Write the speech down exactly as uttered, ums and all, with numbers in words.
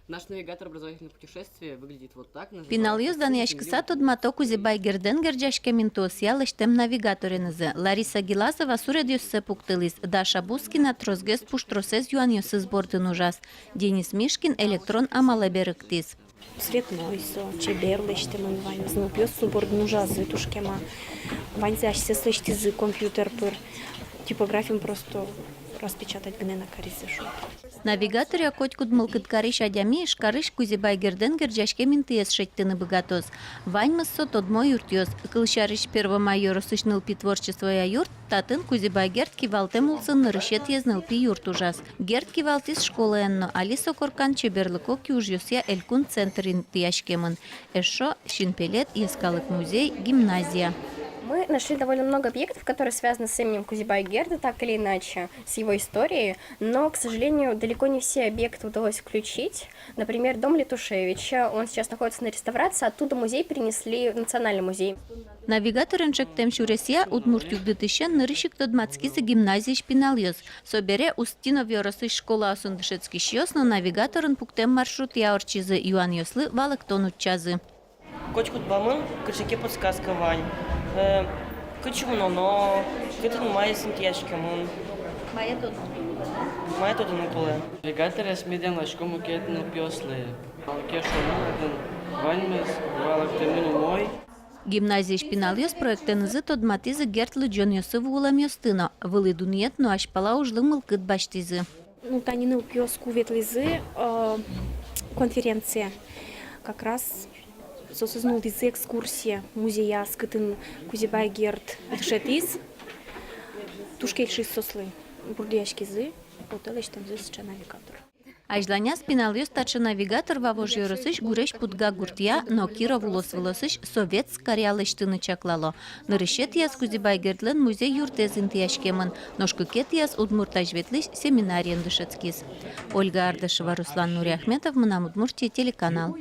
Наш навигатор образовательных путешествий выглядит вот так. Пиналъёс данъяськыса тодмато Кузебай Гердэн герӟаськем интыосъя лэсьтэм навигаторенызы. Лариса Гилазова суредъёссэ пуктылӥз, Даша Бускина тросгес пуштросэз юанъёсыз бордын ужаз, Денис Мишкин электрон амалэ берыктӥз. Цветной со, чебер лэсьтэмын ваньмыз, нылпиос со бордын ужазы, туж кема. Ваньзэ асьсэос лэсьтӥзы компьютер пыр, типографиын просто распечатать гинэ на каризы, шуо. Навигаторъя котькуд мылкыд карись адями Ижкарысь Кузебай Гердэн герӟаськем интыез шедьтыны быгатоз. Ваньмыз со тодмо юртъёс. Кылсярысь, Первомай ёросысь нылпи творчествоя юрт, татын Кузебай Герд кивалтэм улсын нырысетӥез нылпи юрт ужаз. Герд кивалтӥз школаен но, али со коркан чеберлыко киужъёсъя элькун центр интыяськемын. Эшшо синпелет, йӧскалык музей, гимназия. Мы нашли довольно много объектов, которые связаны с именем Кузебая Герда, так или иначе, с его историей. Но, к сожалению, далеко не все объекты удалось включить. Например, дом Летушевича, он сейчас находится на реставрации, оттуда музей перенесли в Национальный музей. Навигаторен ӵектэм сюресъя, удмурт югдытӥсен нырысь ик тодматскизы гимназиысь пиналъёс. Собере Устинов ёросысь школаосын дышетскисьёс но навигаторын пуктэм маршрутъя ортчизы, юанъёслы валэктон утчазы. Котькуд бамын кыӵе ке подсказка вань. Э, кытчы мыноно, кытын маиз интыяськемын. Мае тодыны кулэ. Навигаторез ми дэмласьком мукет нылпиослы. Малы ке шуоно, отын ваньмыз валэктэмын умой. Гимназиысь пиналъёс проектэнызы тодматӥзы Герд лыдӟонъёсы вуылэмъёсты но, вылӥ дунъет но азьпала ужлы мылкыд басьтӥзы. Ну, тани нылпиос ку ветлӥзы, э, конференцие, как раз соосыз нуллӥзы экскурсие музеяз, кытын Кузебай Герд дышетӥз, туж кельшиз соослы, бурдъяськизы, отын лэсьтэмзы сыӵе навигатор. Азьланяз пиналъёс таӵе навигатор Вавож ёросысь Гурезь-Пудга гуртъя но Киров улос вылосысь Советск каръя лэсьтыны чаклало. Нырысетӥяз Кузебай Гердлэн музей юртэз интыяськемын, нош кыкетӥяз удмурт азьветлӥсь семинариын дышетскиз. Ольга Ардашева, Руслан Нуриахметов, «Мынам Удмуртие» телеканал.